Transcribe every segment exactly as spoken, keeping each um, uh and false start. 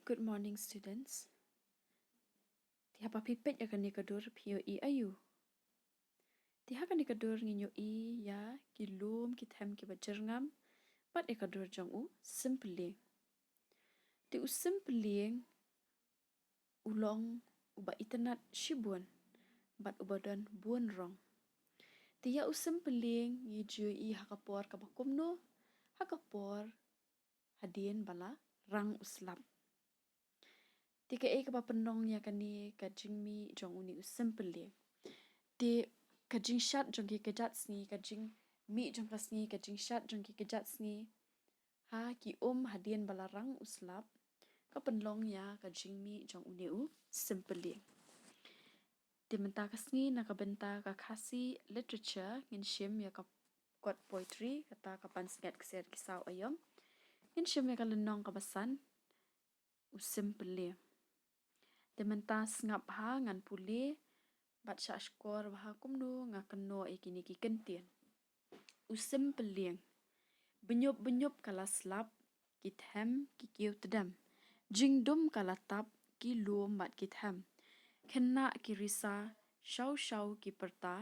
Good morning, students. Te haba phi peit ïa kane ka dur phi ïohi aïu? Te ha kane ka dur ngin ïohi ïa ki lum ki them kiba jyrngam bad ïa ka dur jong u sympylieng. Te u sympylieng u long uba itynnad shibun bad uba don bun rong. Te ïa u sympylieng ngi ju ïohi ha ka por kaba kumno? Ha ka por hadien ba la rang u slap. Te kaei kaba pynlong ïa kane ka jingmih jong une u sympylieng? Te ka jingshad jong ki kjat sngi, ka jingmih jong ka sngi, ka jingshad jong ki kjat sngi ha ki um hadien ba la rang u slap, ka pynlong ïa ka jingmih jong une u sympylieng. Te mynta ka sngi na ka bynta ka Khasi literature ngin shim ïa ka kot poetry, kata ka Pansngiat Ksiar Ki Saw Aïom. Ngin shim ïa ka lynnong kaba san, u sympylieng. Te mynta sngap bha ngan pule bad shahshkor bha kumno nga kynnoh ïa kine ki kyntien. U sympylieng. Bynñiup bynñiup ka la slap, ki them ki kiew tdem. Jingdum ka la tap, ki lum bad ki them. Khynnah ki risa shaw shaw ki pyrta,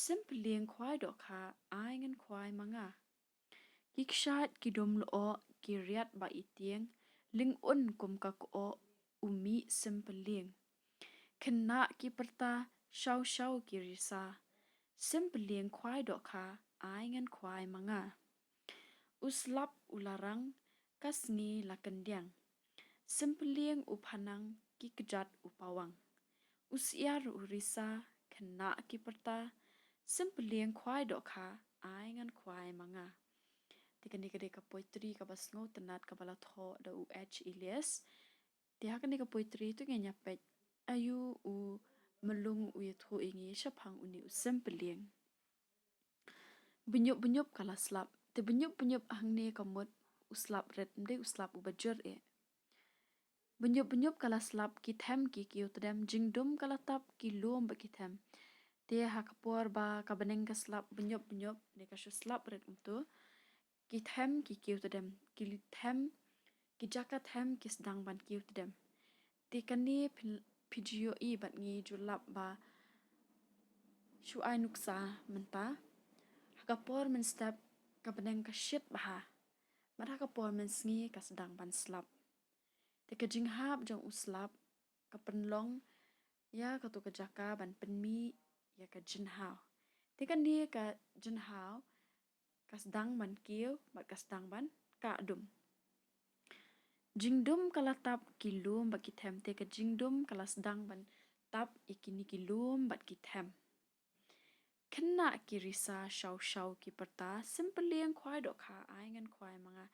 sympylieng khwai dohkha, ai ngan khwai ma nga. Ki kshaid ki dum lyoh ki riat ba itieng, lyng'un kum ka k'oh u mih sympylieng. Khynnah ki pyrta shaw shaw ki risa, sympylieng khwai dohkha, ai ngan khwai ma nga. U slap u la rang, ka sngi la kyndiang. Sympylieng u phanang, ki kjat u pawang. U syiar u risa, khynnah ki pyrta, sympylieng khwai dohkha, ai ngan khwai ma nga. Te kane ka dei ka poetry kaba sngewtynnat kaba la thoh da u H Elias. Te ha kane ka poetry to ngin ïa peit aïu u myllung u ïathuh ïa ngi shaphang une u sympylieng. Bynñiup bynñiup ka la slap. Te bynñiup bynñiup hangne ka mut u slap rit, ym dei u slap uba jur eh. Bynñiup bynñiup ka la slap, ki them ki kiew tdem, jingdum ka la tap, ki lum bad ki them. Te ha ka por ba ka bneng ka slap bynñiup bynñiup, ne ka shu slap rit kumto, ki them ki kiew tdem, ki them, ki jaka them ki sdang ban kiew tdem. Te kane phi, phi ju ïohi bad ngi ju lap ba shu ai nuksa mynta. Ha ka por mynstep ka bneng ka shit bha, bad ha ka por mynsngi ka sdang ban slap. Te ka jinghap jong u slap ka pynlong ïa kato ka jaka ban pynmih ïa ka jinghaw. Te kane ka jinghaw ka sdang ban kiew bad ka sdang ban kah dum. Jingdum ka la tap, ki lum bad ki them. Te ka jingdum ka la sdang ban tap ïa kine ki lum bad ki them. Khynnah ki risa shaw shaw ki pyrta, sympylieng khwai dohkha, ai ngan khwai ma nga.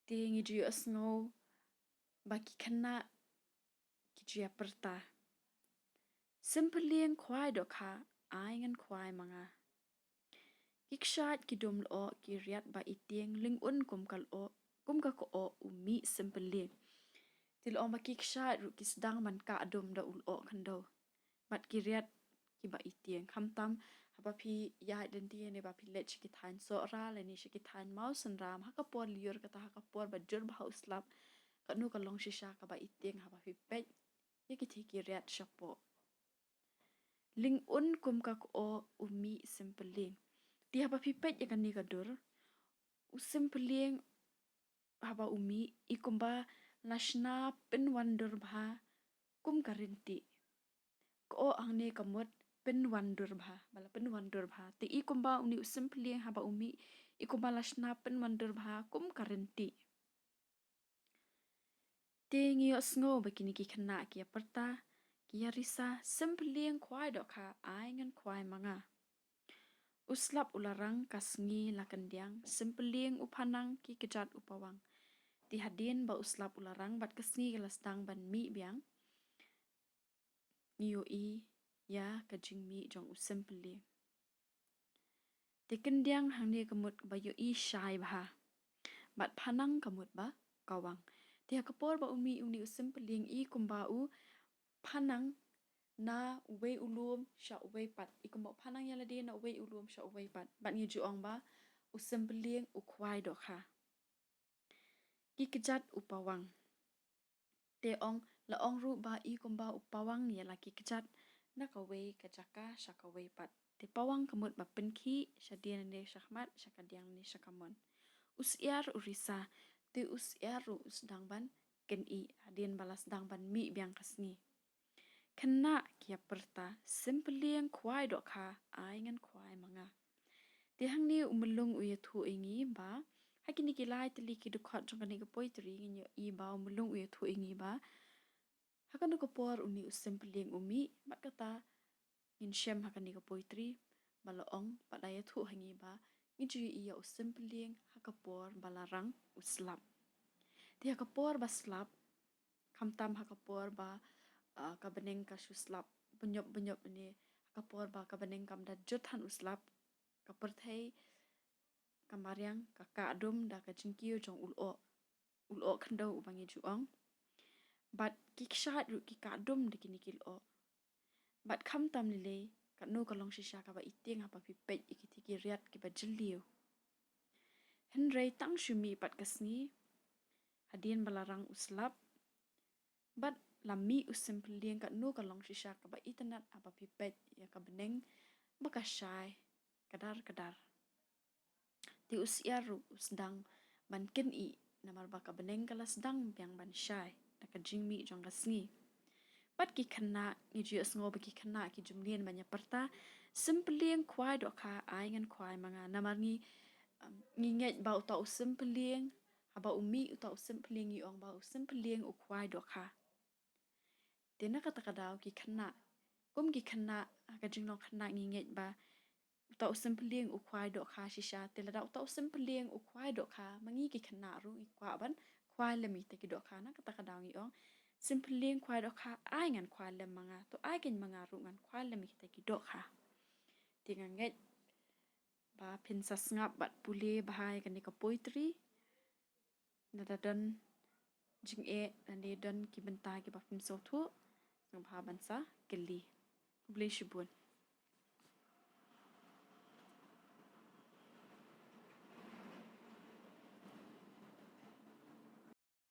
Te ngi ju ïohsngew ba ki khynnah ki ju ïa pyrta, sympylieng khwai dohkha, ai ngan khwai ma nga. Ki kshaid ki dum lyoh ki riat ba itieng, lyng'un kum ka lyoh, kum ka k'oh u mih sympylieng. Te la ong ba ki kshaid ruh ki sdang ban kah dum da u lyoh khyndew bad ki riat kiba itieng. Khamtam haba phi ïaid lynti ne ba phi leit sha ki thaiñ Sohra lane sha ki thaiñ Mawsynram, ha ka por lyiur, kata ha ka por ba jur bha u slap, kano ka long shisha kaba itieng haba phi peit ïa kitei ki riat shapoh. Lyng'un kum ka k'oh u mih sympylieng. Te haba phi peit ïa kane ka dur, u sympylieng haba u mih i kumba la shna pynwandur bha kum ka rynti. K'oh hangne ka mut pynwandur bha, ba la pynwandur bha. Te i kumba une u sympylieng haba u mih i kumba la shna pynwandur bha kum ka rynti. Te ngi ïohsngew ba kine ki khynnah ki ïa pyrta, ki ïa risa, sympylieng khwai dohkha, ai ngan khwai ma nga. U slap u la rang, ka sngi la kyndiang, sympylieng u phanang, ki kjat u pawang. Te hadien ba u slap u la rang bad ka sngi ka la sdang ban mih biang, ngi ïohi ïa ka jingmih jong u sympylieng. Te kyndiang hangne ka mut ba ïohi shai bha bad phanang ka mut ba kawang. Te ha ka por ba u mih une u sympylieng i kumba u phanang na uwei u lum sha uwei pat, i kumba u phanang ïa lade na uwei u lum sha uwei pat. Bad ngi ju ong ba u sympylieng u khwai dohkha. Ki kjat u pawang. Te ong, la ong ruh ba i kumba u pawang ïa la ki kjat na kawei ka jaka sha kawei pat. Te pawang ka mut ba pynkhih shadien ne shakhmat, sha kadiang ne shakamon. U syiar u risa, te u syiar ruh u sdang ban kynïh hadien ba la sdang ban mih biang ka sngi. Khynnah ki ïa pyrta, symplieng khwai dohkha, ai ngan khwai ma nga. Te hangne u Myllung u ïathuh ïa ngi ba ha kine ki lai tylli ki dkhot jong kane ka poetry ngin ïohi ba u Myllung u ïathuh ïa ngi ba ha kano ka por une u symplieng u mih, bad kata ngin shem ha kane ka poetry ba la ong, bad la ïathuh ha ngi ba ngi ju ïohi ïa u symplieng ha ka por ba la rang u slap. Te ha ka por ba slap, khamtam ha ka por ba, ah, ka bneng ka shu slap bynñiop bynñiop ne ha ka por ba ka bneng kam da jot than u slap, ka pyrthei ka mariang ka kah dum da ka jingkiew jong u lyoh, u lyoh khyndew uba ngi ju ong. Bad ki kshaid ruh ki kah dum da kine ki lyoh. Bad khamtam lei lei, katno ka long shisha kaba i tieng haba phi peit ïa kitei ki riat kiba jylliew. Hynrei tang shu mih pat ka sngi hadien ba la rang u slap, bad la mih u symplieng, katno ka long shisha kaba itynnad haba phi peit ïa ka bneng ba ka shai kdar kdar. Te u syiar ruh u sdang ban kynïh namar ba ka bneng ka la sdang biang ban shai da ka jingmih jong ka sngi. Bad ki khynnah, ngi ju ïohsngew ba ki khynnah ki ju mlien ban ïa pyrta, symplieng khwai dohkha, ai ngan khwai ma nga, namar ngi, um, ngi ngeit ba uta u symplieng, haba u mih uta u symplieng, ngi ong ba u symplieng u khwai dohkha. Te na kata ka daw ki khynnah, kum ki khynnah ha ka jinglong khynnah ngi ngeit ba uta u symplieng u khwai dohkha shisha, te lada uta u symplieng u khwai dohkha, ma ngi ki khynnah ruh ngi kwah ban khwai lem ïa kita ki dohkha. Na kata ka daw ngi ong, symplieng khwai dohkha, ai ngan khwai lem ma nga, to ai keiñ ma nga ruh ngan khwai lem ïa kita ki dohkha. Te nga ngeit ba phin sa sngap bad pule bha ïa kane ka poetry. Lada don jingeh lane don ki bynta kiba phim sngewthuh, sngewbha ban sa kylli. Khublei shibun.